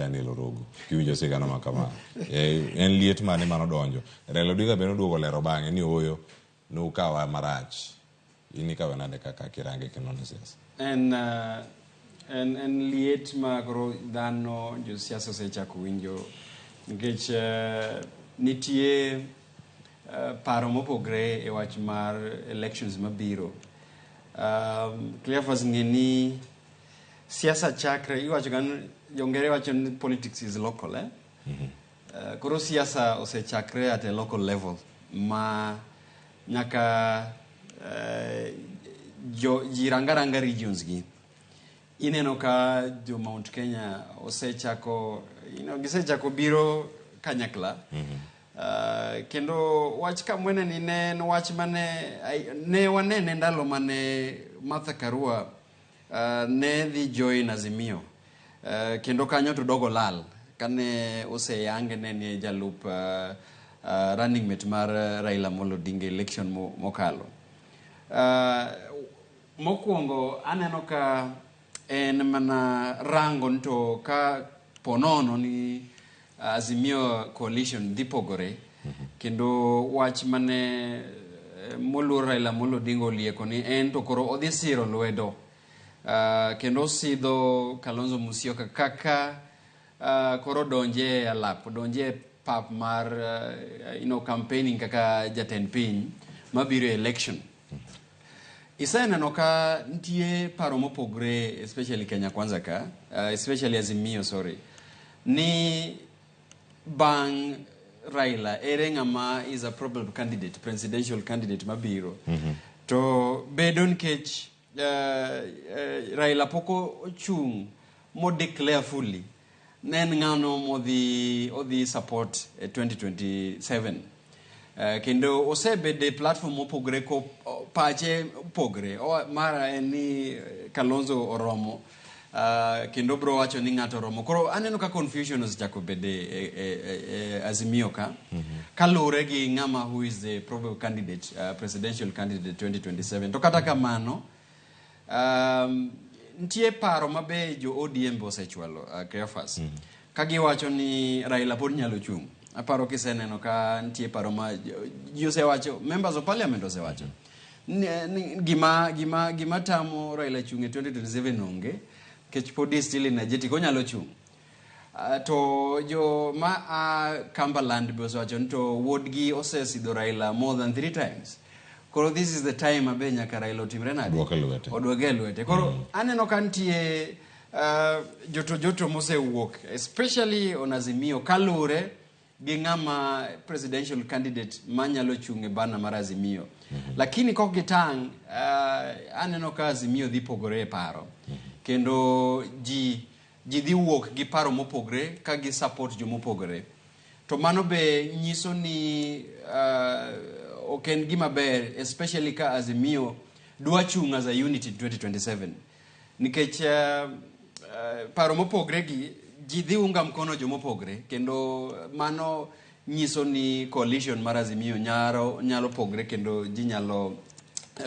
Daniel Orogo kiwinjo sigana ma kama en liet mane manodonjo. Raila Odinga be noduogo lero bang'e ni ooyo nukawa marach. In ikawe nade kaka kirange kinono siasa? En liet ma koro dhano josiasa osechako winjo nikech nitie paro mopogre e wach mar elections mabiro. Cleophas, ng'e ni siasa chakre iwacho ga ni jongere wacho ni politics is local, eh? Koro siasa osechakre at a local level ma nyaka jo ji ranga ranga regions gi. Ineno ka jo Mount Kenya osechako gisechako biro kanyakla. Kendo wach Kamwene ni ne en wach mane ne wanene ndalo mane Martha Karua ne dhi join Azimio, kendo kanyo to dogo lal kane oseyange ne ni jalup running mate mar Raila Amolo Odinga election mokalo. Mokwongo aneno ka en mana rango ni to ka ponono ni Azimio coalition dhi pogore kendo wach mane moluor Raila Amolo Odinga olieko ni en to koro odhi siro lwedo kendo osidho Kalonzo Musyoka kaka koro donje e alap, donje e pap mar campaigning kaka jatend piny mabiro e election. Iseneno ka nitie paro mopogre, especially Kenya Kwanza ka, especially Azimio, sorry, ni bang' Raila ere ng'ama is a probable candidate, presidential candidate mabiro. To bedo nikech Raila pok ochung' mo declare fully ne en ng'ano modhi odhi support e 2027. Kendo osebedo e platform mopogre ko pache opogre. Mara en ni Kalonzo oromo, kendo bro wacho ni ng'ato oromo. Koro aneno ka confusion osechako bede e Azimio ka kaluwore gi ng'ama who is the probable candidate, presidential candidate 2027. To kata kamano, nitie paro ma be jo ODM be osechwalo, Cleophas, ka giwacho ni Raila pod nyalo chung'. Aparo kiseneno ka nitie paro ma ji osewacho, members of parliament osewacho ni gima tamo Raila chung' e 2027 onge nikech pod is still energetic, onyalo chung'. To jo ma a Cumberland be osewacho ni to wuodgi osesidho Raila more than three times. Koro this is the time mabe nyaka Raila otimre nade? Odwoke lwete. Odwoke e lwete. Koro aneno ka nitie joto joto mosewuok, especially on Azimio, kaluwore gi ng'ama presidential candidate manyalo chung' e bana mar Azimio. Lakini kok gitang', aneno ka Azimio dhi pogore e paro. Kendo ji dhi wuok gi paro mopogre ka gi support jomopogore. To mano be nyiso ni ok en gima ber, especially ka Azimio dwa chung' as a unit in 2027. Nikech paro mopogre gi ji dhi unga mkono jomopogre, kendo mano nyiso ni coalition mar Azimio nyalo pogre kendo ji nyalo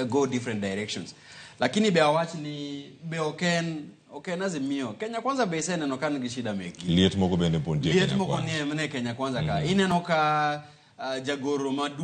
go different directions. Lakini be awach ni be ok en Azimio. Kenya Kwanza be iseneno ka nigi shida meki. Liet moko bende pod nitie Liet Kenya moko Kwanza. nie Kenya Kwanza ka. Ineno ka jagoro maduong'